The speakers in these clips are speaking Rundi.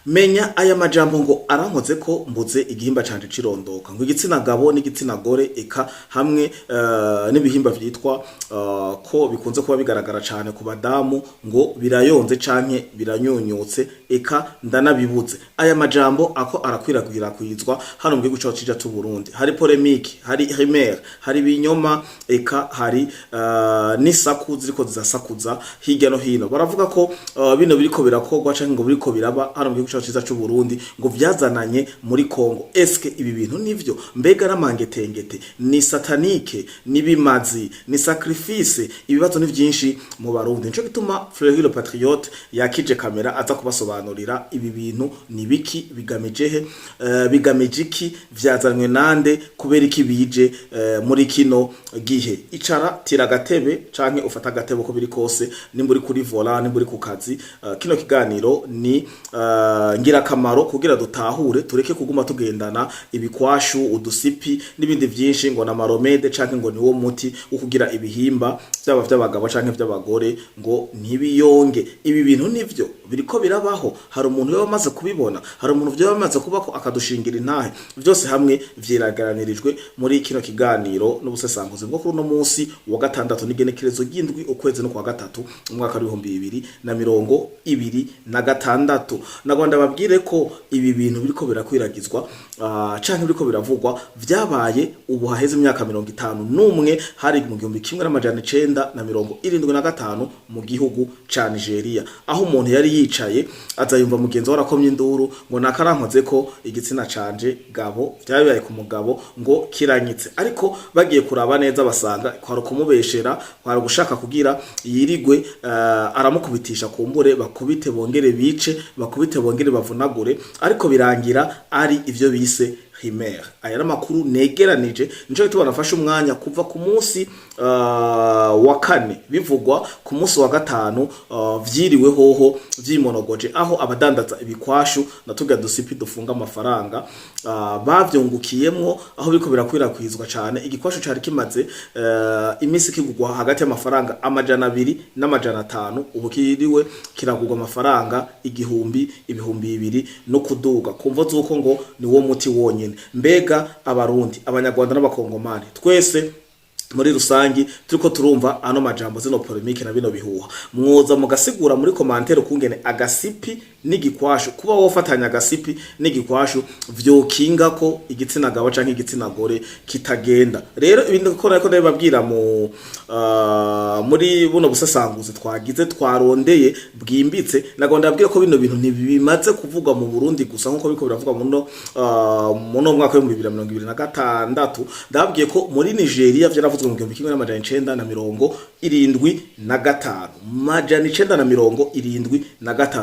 Menya aya majambo ngo arankoze ko mbuze igihimba canje cirondoka, ngo igitsina gabo n'igitsina gore, eka hamwe n'ibihimba vyitwa ko bikunze kuba bigaragara cane ku badamu, ngo birayonze canke biranyunyutse, eka ndanabibuze. Aya majambo ako arakwirakwirakwizwa hano mu gihugu cacu ciza c'u Burundi. Hari polémique, hari rumeur, hari ibinyoma, eka hari n'isaku ziriko zirasakuza hirya no hino. Baravuga ko bino biriko birakorwa canke ngo biriko biraba hano mu gihugu cacu ciza c'u Burundi ngo vyazananye muri Kongo. Eske ibi bintu nivyo? Mbega n'amangetengete, ni satanique, ni bimazi, ni sacrifice? Ibibazo ni vyinshi mu Barundi. Nico gituma Fleury le Patriote yakije kamera, aza kubasobanurira ibi bintu ni biki, bigamije he, bigamije iki, vyazanywe nande, kubera iki bije muri kino gihe. Icara, tira agatebe canke ufata agatebe, ko biri kose, nimba uri kuri volant, nimba uri ku kazi, kino kiganiro ni ngirakamaro kugira dutahure, tureke kuguma tugendana ibikwashu, udusipi n'ibindi vyinshi, ngo na ma remède canke ngo niwo muti wo kugira ibihimba vyaba vy'abagabo canke vy'abagore ngo ntibiyonge. Ibi bintu nivyo biriko birabaho? Hari umuntu yoba amaze kubibona? Hari umuntu vyoba amaze kubako akadushingira intahe? Vyose hamwe vyiragaranirijwe muri kino kiganiro n'ubusesanguzi bwo kuri uno munsi wa gatandatu, n'igenekerezo ry'indwi, ukwezi no kwa gatatu, umwaka w'2026. Nagomba babwire ko ibi bintu biriko birakwiragizwa canke biriko biravugwa vyabaye ubu haheze imyaka 51. Hari mu 1975 mu gihugu ca Nigeria, aho umuntu yari yicaye aza yumva mugenzi we arakomye induru ngo nakarankoze ko igitsina canje gabo, vyabaye ku mugabo, ngo kiranyitse. Ariko bagiye kuraba neza basanga kwari kumubeshera, kwari gushaka kugira yirigwe aramukubitisha, kumbure bakubite bongere bice, bakubite bongere bavunagure, ariko birangira ari ivyo bise rumeur. Aya ni amakuru negeranije. Nico gituma nafashe umwanya kuva ku munsi wa kane bivugwa, ku munsi wa gatanu vyiriwe hoho vyimonogoje, aho abadandaza ibikwashu na turya dusipi dufunga amafaranga bavyungukiyemwo, aho biriko birakwirakwizwa cane. Igikwashu cari kimaze imisi kigugwa hagati y'amafaranga 200 n'500, ubu kiriwe kiragurwa amafaranga 1000, 2000 no kuduga, kumvo zuko ngo ni wo muti wonyene. Mbega Abarundi, Abanyarwanda n'Abakongomani twese muri rusangi turiko turumva ano majambo, zino polémique na bino bihuha, mwoza mugasigura muri commentaire ukungene agasipi n'igikwashu, kuba wofatanya agasipi n'igikwashu, vyokinga ko igitsina gabo canke igitsina gore kitagenda. Rero ibindi ko nariko ndabibabwira mu muri buno busesanguzi twagize, twarondeye bwimbitse, nagomba ndababwira ko bino bintu ntibimaze kuvugwa mu Burundi gusa nkuko biriko biravugwa muno mwaka w'2026. Ndababwiye ko muri Nigeria vyaravuzwe mu 1975, 975,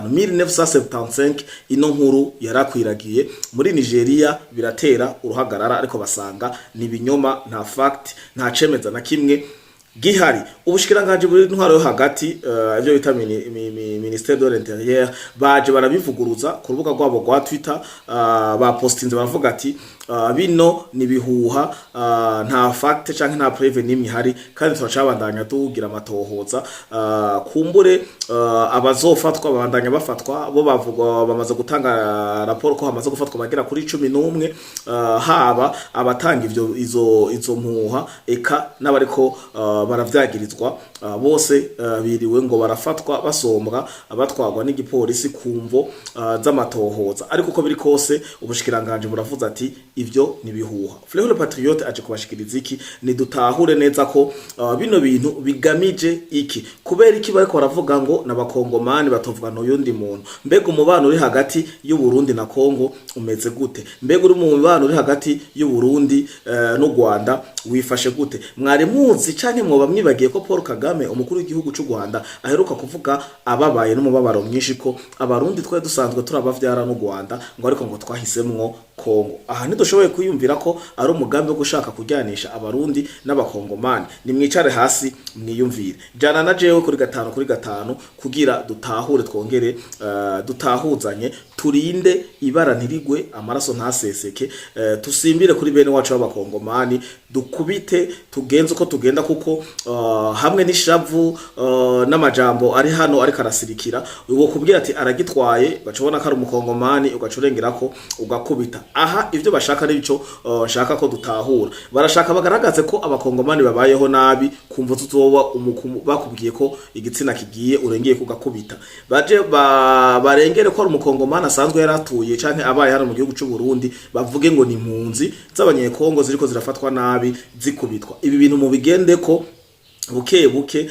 1975. Ino nkuru yarakwiragiye muri Nigeria, biratera uruhagarara, ariko basanga ni binyoma, nta fact, nta cemeza na kimwe gihari. Ubushikiranganje buri ntwaro yo hagati, ivyo bita ministère de l'Intérieur, baje barabivuguruza ku rubuga rwabo rwa Twitter. Bapostinze baravuga ati bino ni bihuha, nta fact canke nta preuve nimwe ihari, kandi turacabandanya tugira amatohoza. Kumbure abazofatwa babandanya bafatwa, bo bavuga bamaze gutanga raporo ko hamaze gufatwa bagera kuri 11, haba abatanga ivyo izo mpuha, eka n'abariko baravyagirizwa, bose biriwe ngo barafatwa, basombwa, batwagwa n'igipolisi ku mvo z'amatohoza. Ariko uko biri kose ubushikiranganje buravuze ati ivyo ni bihuha. Fleur le Patriote aje kubashikiriza iki? Ni dutahure neza ko bino bintu bigamije iki, kubera iki bariko baravuga ngo n'Abakongomani, batovuga n'uyundi muntu. Mbega umubano uri hagati y'u Burundi na Kongo umeze gute? Mbega uri mu mubano uri hagati y'u Burundi n'u Rwanda wifashe gute? Mwari muzi canke mwoba mwibagiye ko Paul Kagame, umukuru w'igihugu c'u Rwanda, aheruka kuvuga ababaye n'umubabaro mwinshi ko Abarundi twari dusanzwe turabavyara n'u Rwanda, ngo ariko ngo twahisemwo Kongo? Aha ntidushobora. dushoboye kwiyumvira ko ari umugambi wo gushaka kuryanisha Abarundi n'Abakongomani. Nimwicare hasi mwiyumvire, jana na jewe kuri gatanu kuri gatanu, kugira dutahure, twongere dutahuzanye, turinde ibara ntirigwe, amaraso ntaseseke, tusimbire kuri bene wacu b'Abakongomani, dukubite, tugenze uko tugenda, kuko hamwe n'ishavu n'amajambo ari hano ariko arasirikira, uwo kubwira ati aragitwaye, baca ubona ko ari Umukongomani, ugaca urengerako ugakubita. Aha ivyo bashaka nico nshaka ko dutahura. Barashaka bagaragaze ko Abakongomani babayeho nabi, kumva tuzoba bakubwiye ko igitsina kigiye, urengeye kugakubita, baje barengere ko ari Umukongomani asanzwe yaratuye canke abaye hano mu gihugu c'u Burundi, bavuge ngo ni impunzi z'Abanyekongo ziriko zirafatwa nabi, zikubitwa. Ibi bintu mubigende ko buke buke,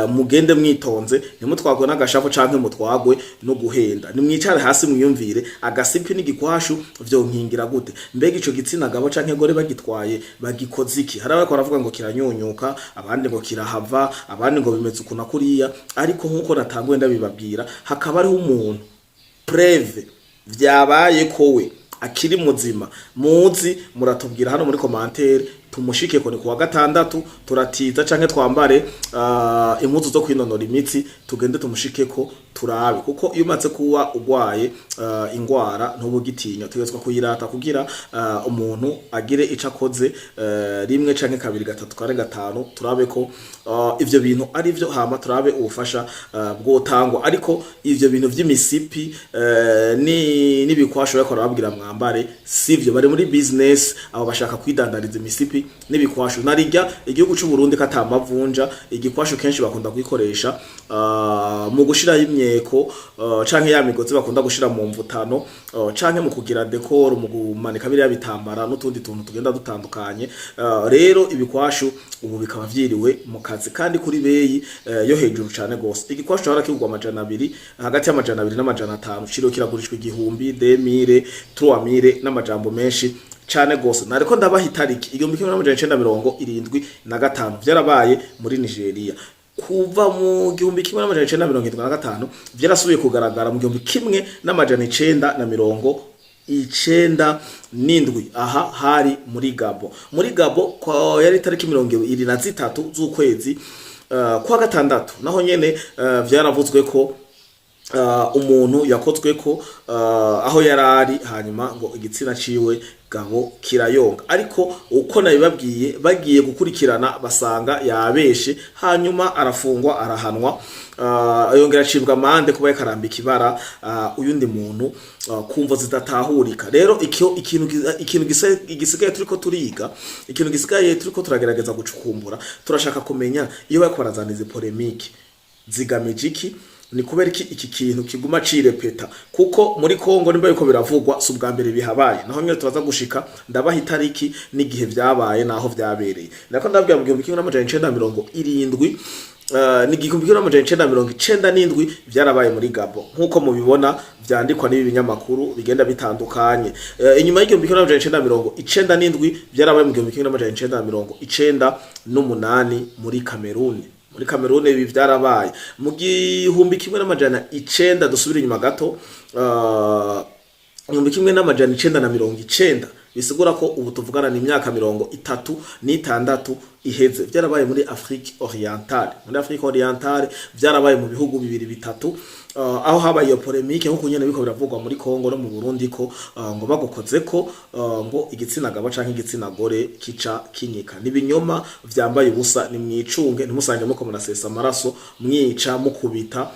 mugende mwitonze, ntimutwagwe n'agashavu canke mutwagwe no guhenda. Nimwicare hasi mwiyumvire: agasipi n'igikwashu vyonkingira gute? Mbega ico gitsina gabo canke gore bagitwaye bagikoze iki? Hari abariko baravuga ngo kiranyunyuka, abandi ngo kirahava, abandi ngo bimeze uku na kuriya. Ariko nkuko natanguye ndabibabwira, hakaba hariho umuntu preuve vyabaye ko we akiri muzima muzi, muratubwira hano muri commentaire, tumushike ko ni kuwa gatandatu, turatiza canke twambare impuzu zo kwinonora imitsi, tugende tumushike ko turabe. Kuko iyo umaze kuba ugwaye ingwara, ntubugitinya, tegetswa kuyirata kugira umuntu agire ico akoze, rimwe canke kabiri, gatatu, kane, gatanu, turabe ko ivyo bintu ari vyo, hama turabe ubufasha bwotangwa. Ariko ivyo bintu vy'imisipi ni n'ibikwasho bariko barababwira mwambare, sivyo. Bari muri business abo, bashaka kwidandariza imisipi n'ibikwasho. Narirya igihugu c'u Burundi katamavunja, igikwasho kenshi bakunda kuyikoresha mu gushiraho imyeko, canke ya migozi bakunda gushira mu mvutano, canke mu kugira décor, mu kumanika biriya bitambara n'utundi tuntu tugenda dutandukanye. Rero ibikwashu ubu bikaba vyiriwe mu kazi kandi kuri beyi yo hejuru cane gose. Igikwashu cahora kigurwa 200, hagati y'200 n'500, ciro kiragurishwa 1000, 2000, 3000 n'amajambo menshi cane gose. Nariko ndabaha itariki: 1975 vyarabaye muri Nigeria. Kuva mu 1975 vyarasubiye kugaragara mu 1997. Aha hari muri Gabo. Muri Gabo kwa yari itariki 23 z'ukwezi kwa gatandatu. Naho nyene vyaravuzwe ko umuntu yakozwe ko aho yarari, hanyuma ngo igitsina ciwe gabo kirayonga. Ariko uko nabibabwiye, bagiye gukurikirana basanga yabeshe, hanyuma arafungwa, arahanwa, yongera acibwa amande kuba yakarambika ibara uyundi muntu kumvo zidatahurika. Rero ikyo ikintu gisigaye turiko turiga, ikintu gisigaye turiko turagerageza gucukumbura, turashaka kumenya iyo bariko barazana izi polémique zigamije iki. Ni kubera iki iki kintu kiguma cirepeta? Kuko muri Kongo nimba yuko biravugwa, si ubwa mbere bihabaye. Naho nyine turaza gushika ndabaha itariki n'igihe vyabaye naho vyabereye. Nako ndabwira, mu 1970, ni 1997 vyarabaye muri Gabo, nk'uko mubibona vyandikwa n'ibi binyamakuru bigenda bitandukanye. Inyuma y'1997 vyarabaye mu 1998 muri Cameroon. Muri Cameroon ibi vyarabaye mu 1900. Dusubira inyuma gato, 1990, bisigura ko ubu tuvugana ni imyaka 36 iheze. Vyarabaye muri Afrique Orientale. Muri Afrique Orientale vyarabaye mu bihugu bibiri bitatu, aho habaye iyo polémique nkuko nyene biko biravugwa muri Kongo no mu Burundi, ko ngo bagukoze ko ngo igitsina gabo canke igitsina gore kica kinyika. Nibinyoma vyambaye ubusa. Ni mwicunge, ntimusange muko murasesa amaraso, mwica, mukubita,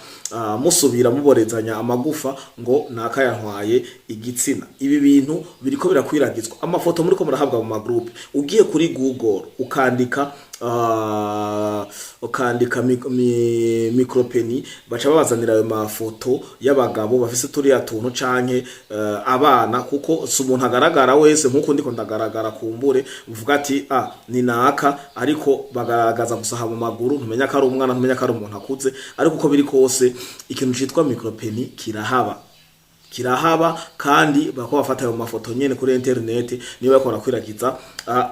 musubira muborezanya amagufa ngo nakayantwaye igitsina. Ibi bintu biriko birakwiragizwa, amafoto muriko murahabwa mu magroupe. Ugiye kuri Google ukandika micropénis, baca babazanira ayo mafoto y'abagabo bafise turiya tuntu canke abana, kuko si umuntu agaragara wese nkuko ndiko ndagaragara. Kumbure uvuga ati: "Ah, ni naka," ariko bagaragaza gusa mu maguru, ntumenya ko ari umwana, ntumenya ko ari umuntu akuze. Ariko uko biri kose, ikintu citwa micropénis kirahaba. Kirahaba kandi bako bafata ayo mafoto nyene kuri internet, niyo bariko barakwiragiza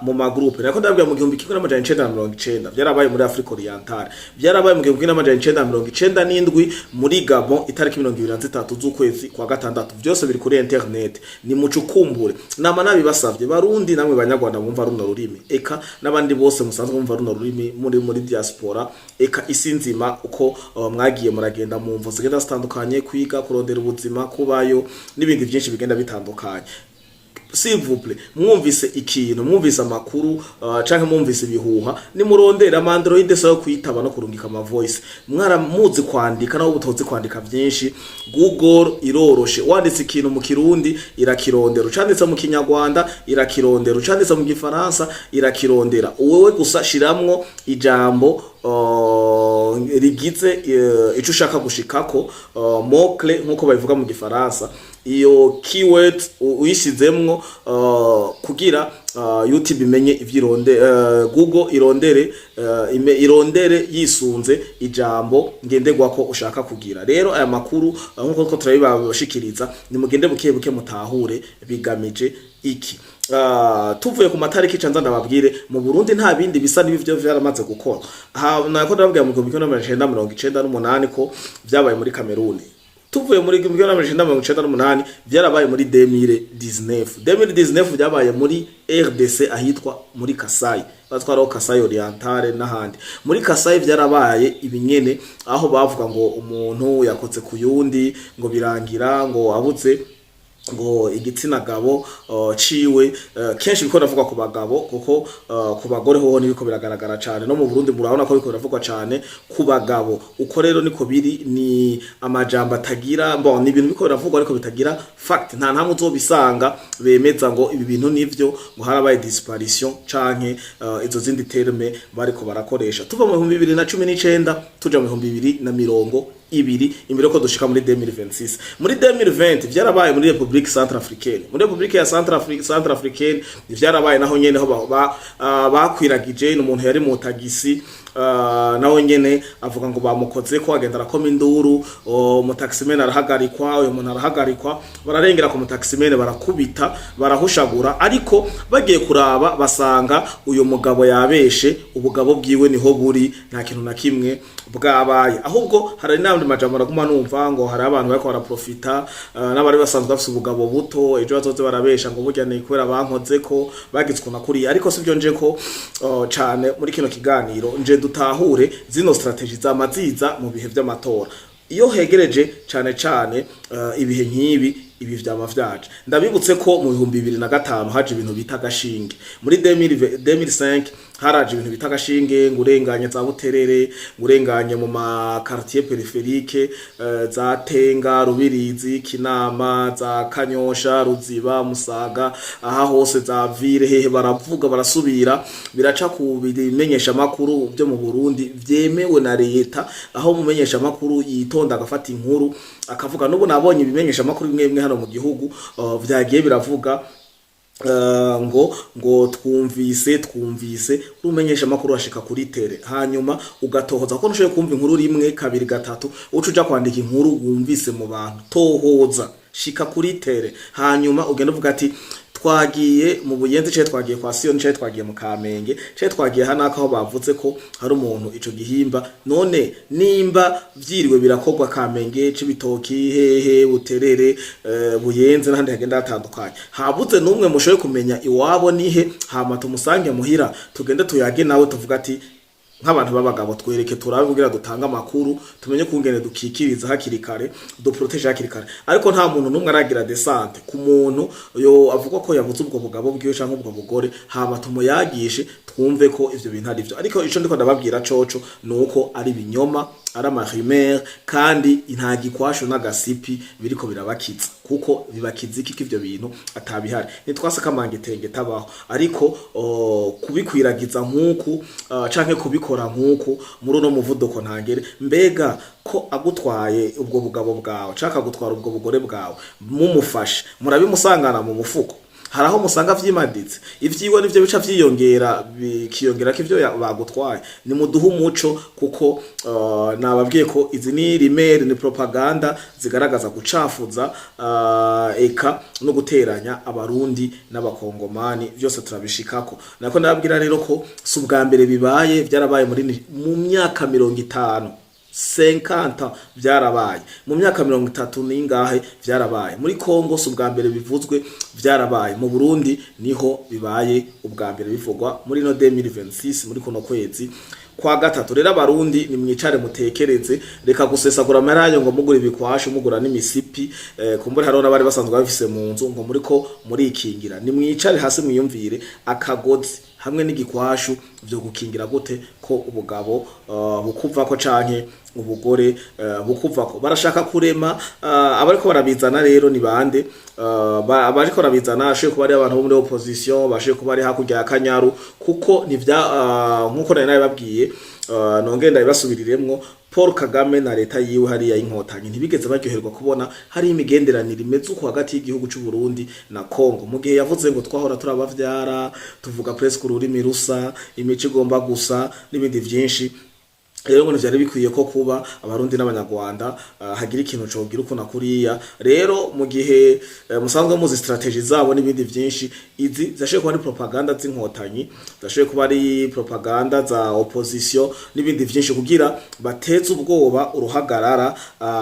mu ma groupe. Nako ndabwira, mu 1990 vyarabaye muri Afrique Orientale, vyarabaye mu 1997 muri Gabon, itariki 23 z'ukwezi kwa gatandatu. Vyose biri kuri internet, ni mucukumbure. Nama nabibasavye, Barundi namwe Banyarwanda bumva runo rurimi, eka n'abandi bose musanzwe mumva runo rurimi muri diaspora, eka isi nzima, uko mwagiye muragenda mu mvo zigenda zitandukanye, kwiga, kurondera ubuzima, kubayo n'ibindi byinshi bigenda bitandukanye, s'il vous plaît, mwumvise ikintu, mwumvise amakuru canke mwumvise ibihuha, nimurondera ama Android so yo kwitaba no kurungika ama voice. Mwara muzi kwandika, naho butozi kwandika vyinshi, Google iroroshe. Wanditse ikintu mu Kirundi irakirondera, ucanditse mu Kinyarwanda irakirondera, ucanditse mu Gifaransa irakirondera. Wewe gusa shiramwo ijambo rigize ico ushaka gushikako, mot-clé nkuko babivuga mu Gifaransa. Iyo keyword uyishizemwo kugira YouTube imenye ivyironde, Google irondere, irondere yisunze ijambo ngenderwako ushaka kugira. Rero aya makuru, nkuko ko turabibashikiriza, nimugende buke buke mutahure bigamije iki. Tuvuye ku matariki, canza ndababwire mu Burundi nta bindi bisa n'ibivyo vyaramaze gukora. Ha nako ndababwira, mu 1998 ko vyabaye muri Cameroon. Tuvuye muri 1998, vyarabaye muri 2019. 2019 vyabaye muri RDC, ahitwa muri Kasai, batwaraho Kasai Orientale n'ahandi. Muri Kasai vyarabaye ibinyene, aho bavuga ngo umuntu yakotse ku yundi, ngo birangira ngo abuze ngo igitsina gabo ciwe. Kenshi biko ndavuga ku bagabo, kuko ku bagore hoho nibiko biragaragara cane. No mu Burundi murabona ko biko biravugwa cane ku bagabo. Uko rero niko biri, ni amajambo atagira, bon, ni ibintu biko biravugwa ariko bitagira fact. Nta ntamwe uzobisanga bemeza ngo ibi bintu nivyo, ngo harabaye disparition canke izo zindi terme bariko barakoresha. Tuva mu 2019 tuja mu 2020, imbere ko dushika muri 2026. Muri 2020 vyarabaye muri République Centrafricaine. Muri République ya Centrafricaine vyarabaye naho nyene, ho bakwiragije umuntu yari mu tagisi, naho nyene avuga ngo bamukoze ko, agenda arakoma induru, umutaximan arahagarikwa, uyu muntu arahagarikwa, bararengera ku mutaximan, barakubita, barahushagura, ariko bagiye kuraba basanga uyu mugabo yabeshe, ubugabo bwiwe niho buri, nta kintu na kimwe bwabaye. Ahubwo hari n'andi majambo araguma numva ngo hari abantu bariko baraprofita, n'abari basanzwe bafise ubugabo buto, ejo bazoze barabesha ngo burya ni kubera bankoze ko bagizwe na kuriya. Ariko sivyo nje ko cane muri kino kiganiro. Nje dutahure zino stratégie zamaziza mu bihe vy'amatora, iyo hegereje cane cane ibihe nk'ibi, ibi vyama vyaje. Ndabibutse ko mu 2005 haje ibintu bita gashinge. Muri 2005 haraje ibintu bita gashinge, ngo urenganye za Buterere, ngo urenganye mu ma quartier périphérique, za Tenga, Rubirizi, Kinama, za Kanyosha, Ruziba, Musaga, aha hose za ville hehe, baravuga barasubira, biraca ku bimenyesha makuru byo mu Burundi vyemewe na leta, aho mumenyesha makuru yitonda agafata inkuru akavuga. N'ubu nabonye ibimenyesha makuru bimwe bimwe hano mu gihugu vyagiye biravuga ngo twumvise. Urumenyesha makuru washika kuri terrain, hanyuma ugatohoza, kuko ntushoboye kumva inkuru rimwe, kabiri, gatatu uca uja kwandika inkuru wumvise mu bantu. Tohoza, shika kuri terrain, hanyuma ugenda uvuga ati twagiye mu Buyenzi, canke twagiye kwa Siyoni, canke twagiye mu Kamenge, canke twagiye hanaka aho bavuze ko hari umuntu ico gihimba. None nimba vyiriwe birakorwa Kamenge, Cibitoki, hehe, Buterere, Buyenzi n'ahandi hagenda hatandukanye, habuze n'umwe mushoboye kumenya iwabo nihe, hama tumusange muhira, tugende tuyage nawe, tuvuga ati nk'abantu b'abagabo twereke turabe kugira dutange amakuru, tumenye kungene dukikiriza hakiri kare, duprotège hakiri kare. Ariko nta muntu n'umwe aragira descente ku muntu yo avuga ko yabuze ubwo bugabo bwiwe canke ubwo bugore, hama tumuyagishe twumve ko ivyo bintu ari vyo. Ariko ico ndiko ndababwira coco nuko ari ibinyoma, ari ama rumeur, kandi nta gikwasho n'agasipi biriko birabakiza, kuko bibakiza iki ko ivyo bintu atabihari? Nitwase kamanga itenge tabaho, ariko kubikwiragiza nk'uku, canke kubikora nk'uku muri uno muvuduko ntangere. Mbega ko agutwaye ubwo bugabo bwawe canke agutwara ubwo bugore bwawe, mumufashe murabimusangana mu mufuko? Hari aho musanga vyimaditse, ivyiwe nivyo bica vyiyongera, bikiyongera ko ivyo bagutwaye. Ni muduhe umuco, kuko nababwiye ko izi ni rumeurs, ni propaganda zigaragaza gucafuza, eka no guteranya Abarundi n'Abakongomani. Vyose turabishikako. Nako ndababwira rero ko si ubwa mbere bibaye, vyarabaye muri mu myaka 50, 50 vyarabaye, mu myaka 30 n'ingahe vyarabaye muri Kongo. Si ubwa mbere bivuzwe, vyarabaye mu Burundi, niho bibaye ubwa mbere bivugwa muri no 2026, muri kuno kwezi kwa gatatu. Rero Abarundi, nimwicare mutekereze, reka gusesagura amarayo ngo mugura ibikwashu, mugura n'imisipi, kumbura hariho n'abari basanzwe babifise mu nzu ngo muriko murikingira. Nimwicare hasi mwiyumvire, akagozi hamwe n'igikwashu vyo gukingira gute ko ubugabo bukuvako canke ubugore bukuvako? Barashaka kurema abariko barabizana. Rero ni bande abariko barabizana? Ashoboye kuba ari abantu bo muri opposition, bashoboye kuba ari hakurya ya Kanyaru, kuko nivya nkuko nari nabibabwiye, nongeye ndabibasubiriremwo, Paul Kagame na leta yiwe hariya y'Inkotanyi ntibigeze baryoherwa kubona hari imigenderanire imeze uko hagati y'igihugu c'u Burundi na Congo, mu gihe yavuze ngo twahora turabavyara, tuvuga presque ururimi rusa, imico igomba gusa n'ibindi vyinshi. Rero ngo ntivyari bikwiye ko kuba Abarundi n'Abanyarwanda hagira ikintu cogira uko na kuriya. Rero mu gihe musanzwe muzi stratégie zabo n'ibindi vyinshi, izi zashoboye kuba ari propaganda z'Inkotanyi, zashoboye kuba ari propaganda za opposition n'ibindi vyinshi, kugira bateze ubwoba, uruhagarara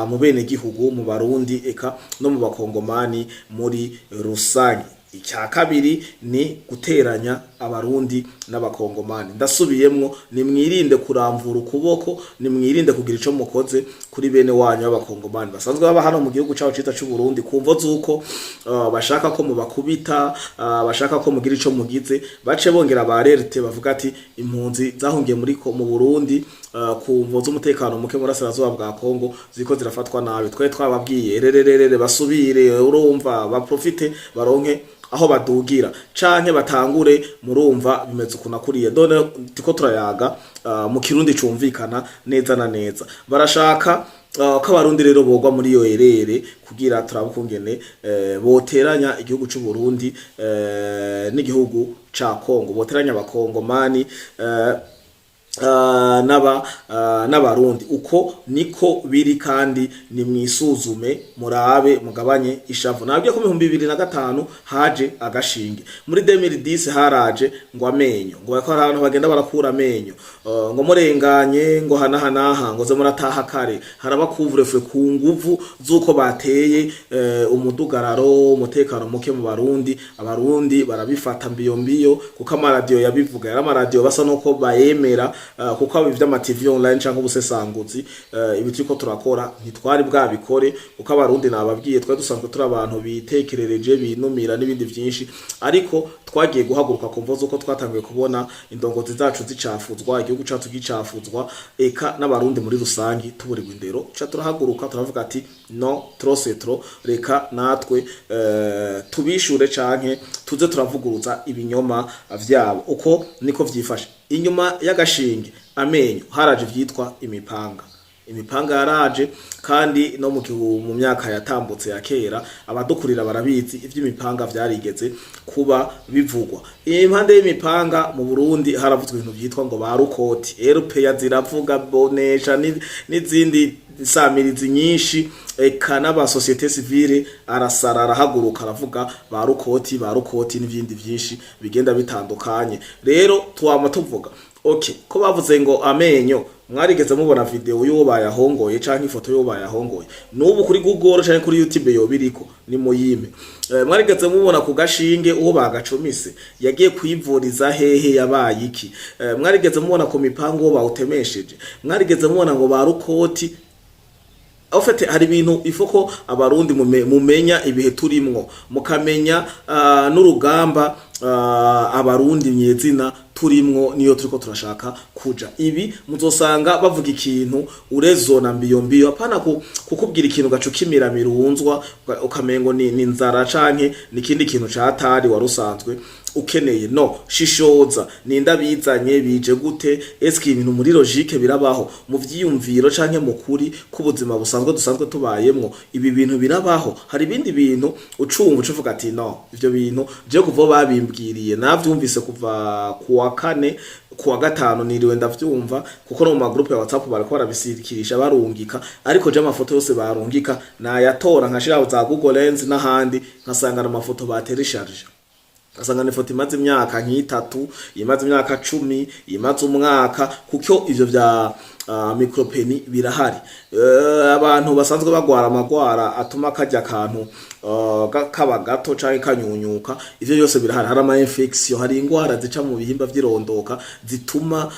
mu bene gihugu, mu Barundi eka no mu Bakongomani muri rusange. Icya kabiri ni guteranya Abarundi n'Abakongomani. Ndasubiyemwo, nimwirinde kuramvura ukuboko, nimwirinde kugira ico mukoze kuri bene wanyu b'Abakongomani basanzwe baba hano mu gihugu cabo ciza c'u Burundi, kumvo z'uko bashaka ko mubakubita, bashaka ko mugira ico mugize, bace bongera barerte bavuga ati impunzi zahungiye muri mu Burundi ku mvo z'umutekano muke mu burasirazuba bwa Kongo ziko zirafatwa nabi. Twari twababwiye rererere, basubire, urumva, baprofite baronke aho badugira canke batangure. Murumva bimeze ukuntu akuriye none tiko turayaga mu Kirundi cumvikana neza na neza. Barashaka ko Abarundi rero bogwa muri iyo erere, kugira turabe ukungene boteranya igihugu c'u Burundi n'igihugu ca Kongo, boteranya Abakongomani n'Abarundi. Uko niko biri, kandi ni mwisuzume, murabe, mugabanye ishavu. Nabwiye ko mu 2005 haje agashinge, muri 2010 haraje ngo amenyo, ngo bariko hari abantu bagenda barakura amenyo, ngo murenganye, ngo hanahanaha, ngo ze murataha kare, haraba couvre-feu ku nguvu z'uko bateye umudugararo, umutekano muke mu Barundi. Abarundi barabifata mbiyo mbiyo, kuko amaradiyo yabivuga yari amaradiyo basa nuko bayemera, kuko aba ivy'ama TV online canke ubusesanguzi, ibi turiko turakora ntitwari bwabikore, kuko Abarundi nababwiye twari dusanzwe turi abantu bitekerereje, binumira n'ibindi vyinshi. Ariko twagiye guhaguruka ku mvo z'uko twatanguye kubona indongozi zacu zicafuzwa, igihugu cacu gicafuzwa, eka n'Abarundi muri rusangi tuburirwa indero. Ca turahaguruka, turavuga ati non, trop c'est trop, reka natwe tubishure canke tuze turavuguruza ibinyoma vyabo. Uko niko vyifashe. Inyuma y'agashinge, amenyo, haraje ivyitwa imipanga. Imipanga yaraje, kandi no mu gihu mu myaka yatambutse ya kera, abadukurira barabizi, ivy'imipanga vyarigeze kuba bivugwa. Impande y'imipanga, mu Burundi haravuzwe ibintu vyitwa ngo ba rukoti, RPA ziravuga, Bonesha n'izindi samirizi nyinshi, eka n'aba société civile arasara, arahaguruka, aravuga ba rukoti, ba rukoti n'ibindi vyinshi bigenda bitandukanye. Rero twama tuvuga, okay, ko bavuze ngo amenyo, mwarigeze mubona video y'uwo bayahongoye canke ifoto y'uwo bayahongoye? N'ubu kuri Google canke kuri YouTube yobiriko, ni muyime. Mwarigeze mubona ku gashinge uwo bagacumise yagiye kwivuriza hehe, yabaye iki? Mwarigeze mubona ku mipango uwo bawutemesheje? Mwarigeze mubona ngo ba rukoti? En fait, hari ibintu ifo ko Abarundi mumenya ibihe turimwo, mukamenya n'urugamba Abarundi nyezina turimo. Turimwo niyo turiko turashaka kuja. Ibi muzosanga bavuga ikintu urezona mbiyo mbiyo, apana kukubwira ikintu gaca ukimiramira ukamengo ni nzara canke ni ikindi kintu catari wari usanzwe ukeneye. No shishoza, ninda bizanye, bije gute? Eske ibintu muri logique birabaho, mu vyiyumviro canke mu kuri k'ubuzima busanzwe dusanzwe tubayemwo, ibi bintu birabaho? Hari ibindi bintu ucunga ucuvuga ati: "No, ivyo bintu je kuva babimbwiriye, navyumvise kuva kuwa kane, kuwa gatanu niriwe ndavyumva, kuko no mu magroupe ya WhatsApp bariko barabisirikirisha barungika." Ariko je amafoto yose barungika nayatora, nkashiraho za Google Lens n'ahandi, nkasanga amafoto bateresharije, ugasanga ni ifoto imaze imyaka nk'itatu, imaze imyaka 10, imaze umwaka, kuko ivyo vya micropénis birahari. Abantu basanzwe bagwara amagwara atuma kajya akantu kaba gato canke kanyunyuka, ivyo byose birahari. Hari ama infection, hari ingwara zica mu bihimba vy'irondoka zituma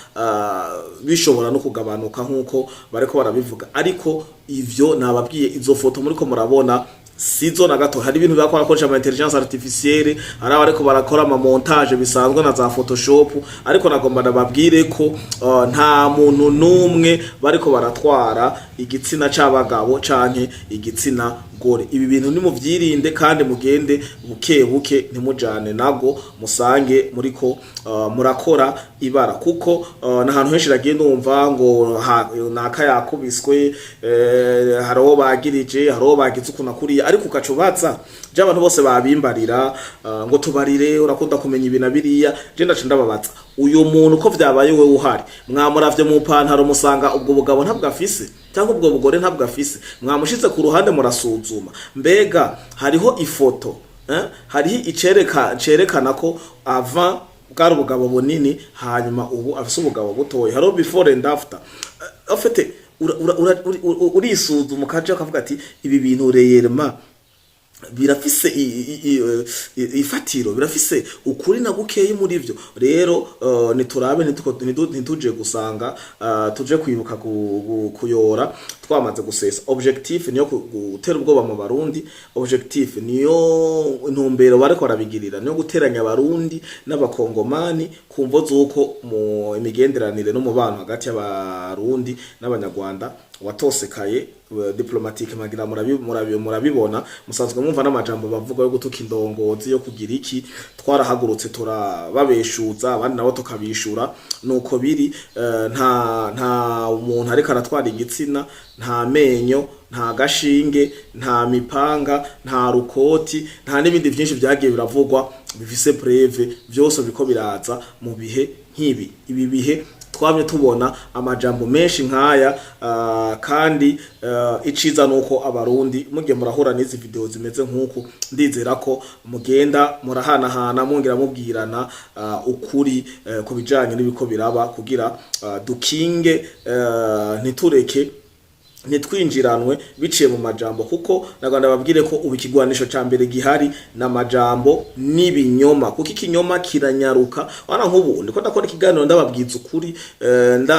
bishobora no kugabanuka nkuko bariko barabivuga. Ariko ivyo nababwiye, izo foto muriko murabona sizo na gato. Hari ibintu bakora bakoresha ama intelligence artificielle, hari abariko barakora ama montage bisanzwe na za Photoshop. Ariko nagomba ndababwire ko nta muntu numwe bariko baratwara igitsina c'abagabo canke igitsina gore. Ibi bintu nimuvyirinde kandi mugende buke buke, ntimujane nago musange muriko murakora ibara, kuko n'ahantu henshi ragiye ndumva ngo naka yakubiswe, hariho bagirije, hariho bagize ukuntu akuriye. Ariko ugaca ubaza je abantu bose babimbarira, ngo tubarire, urakunda kumenya ibi na biriya. Je ndaca ndababaza: uyu muntu ko vyabaye, wewe uhari, mwamuravye mu pantaro musanga ubwo bugabo ntabwo afise cyangwa ubwo bugore ntabwo afise? Mwamushize ku ruhande murasuzuma? Mbega hariho ifoto, hariho icereka cerekana ko avant bwari ubugabo bunini, hanyuma ubu afise ubugabo butoya? Hariho before and after. En fait, urisuzuma ukaja ukavuga ati: "Ibi bintu réellement birafise ifatiro, birafise ukuri na gukeyi muri vyo?" Rero niturabe, ntituje gusanga tuje kwibuka kuyora twamaze gusesa. Objectif niyo gutera ubwoba mu Barundi. Objectif niyo intumbero bariko barabigirira, niyo guteranya Abarundi n'Abakongomani ku mvo z'uko mu imigenderanire n'umubano hagati y'Abarundi n'Abanyarwanda watosekaye diplomatique. Magira murabibona, musanzwe mwumva n'amajambo bavuga yo gutuka indongozi, yo kugira iki. Twarahagurutse turababeshuza, abandi nabo tukabishura. Nuko biri. Nta umuntu ariko aratwara igitsina, nta menyo, nta gashinge, nta mipanga, nta rukoti, nta n'ibindi byinshi byagiye biravugwa bifise preuve. Byose biriko biraza mu bihe nk'ibi. Ibi bihe twamye tubona amajambo menshi nk'aya, kandi iciza nuko Abarundi mugiye murahura n'izi video zimeze nk'uku, ndizera ko mugenda murahanahana, mwongera mubwirana ukuri ku bijanye n'ibiko biraba, kugira dukinge, ntitureke, ntitwinjiranwe biciye mu majambo. Kuko naganda babwire ko ubu ikigwanisho ca mbere gihari n'amajambo n'ibinyoma, kuko ikinyoma kiranyaruka. Wana nk'ubu ndiko ndakora ikiganiro, ndababwiza ukuri, nda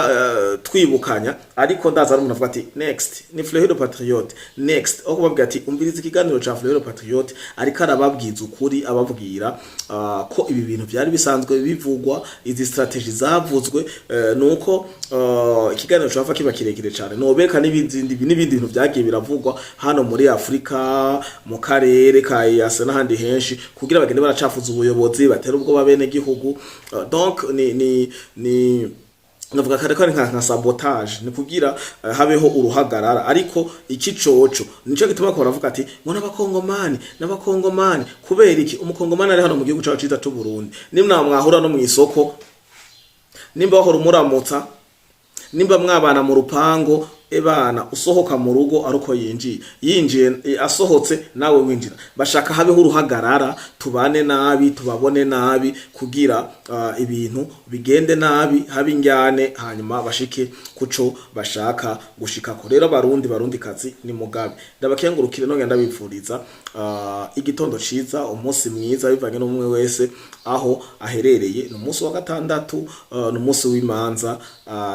twibukanya, ariko ndaza n'umuntu avuga ati: "Next ni Fleury Patriote." Next aho kubabwira ati: "Umviriza ikiganiro ca Fleury Patriote," ariko arababwiza ukuri, ababwira ko ibi bintu byari bisanzwe bivugwa, izi strategy zavuzwe. Nuko ikiganiro cava kiba kirekire cyane, nobereka n'ibindi n'ibindi bintu byagiye biravugwa hano muri Afrika, mu karere ka EAC n'ahandi henshi, kugira bagende baracafuza ubuyobozi, batera ubwoba bene gihugu. Donc ni navuga kare ko ari nka sabotage, ni kugira habeho uruhagarara. Ariko iki coco nico gituma ko baravuga ati ngo n'Abakongomani, n'Abakongomani. Kubera iki? Umukongomani ari hano mu gihugu cacu ciza c'u Burundi, nimba mwahura no mw'isoko, nimba wahora umuramutsa, nimba mwabana mu rupango, ebana usohoka mu rugo aruko yinjiye, yinjiye, asohotse nawe winjira. Bashaka habeho uruhagarara, tubane nabi, tubabone nabi, kugira ibintu bigende nabi, habe injyane, hanyuma bashike kuco bashaka gushikako. Rero Barundi, Barundi kazi, ni mugabe ndabakengurukire, nongera ndabipfuriza igitondo ciza, umunsi mwiza, bivanye n'umwe wese aho aherereye. Ni umunsi wa gatandatu, ni umunsi w'imanza,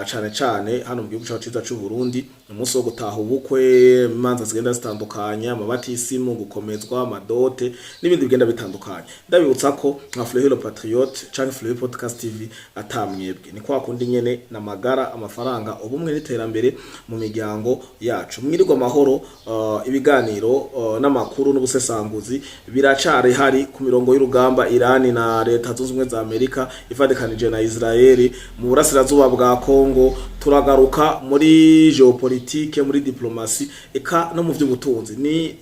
cane cane hano mu gihugu cacu ciza c'u Burundi. Umunsi wo gutaha ubukwe, imanza zigenda zitandukanye, amabatisimu, gukomezwa, amadote n'ibindi bigenda bitandukanye. Ndabibutsa ko nka Fleury le Patriote canke Fleury Podcast TV atamwebwe ni kwa kundi nyene, namagara, amafaranga, ubumwe n'iterambere mu miryango yacu. Mwirirwa amahoro. Ibiganiro n'amakuru n'ubusesanguzi biracari hari ku mirongo y'urugamba, Irani na Leta Zunze Ubumwe za Amerika ifatikanije na Israeli mu burasirazuba bwa Kongo. Turagaruka muri géopolitique, muri diplomatie, eka no mu vy'ubutunzi. Ni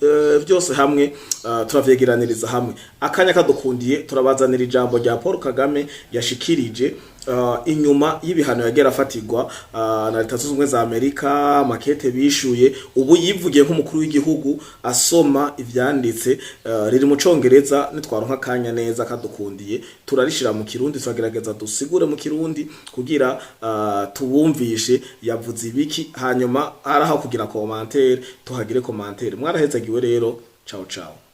vyose hamwe, turavyegeraniriza hamwe. Akanya kadukundiye, turabazanira ijambo rya Paul Kagame yashikirije inyuma y'ibihano yagera afatirwa na Leta Zunze Ubumwe za Amerika, makete bishuye. Ubu yivugiye nk'umukuru w'igihugu asoma ivyanditse, riri mu Congereza. Nitwaronka akanya neza kadukundiye, turarishira mu Kirundi, turagerageza dusigure mu Kirundi kugira tubumvishe yavuze ibiki. Hanyuma araho kugira commentaire, tuhagire commentaire. Mwarahezagiwe rero. Ciao ciao.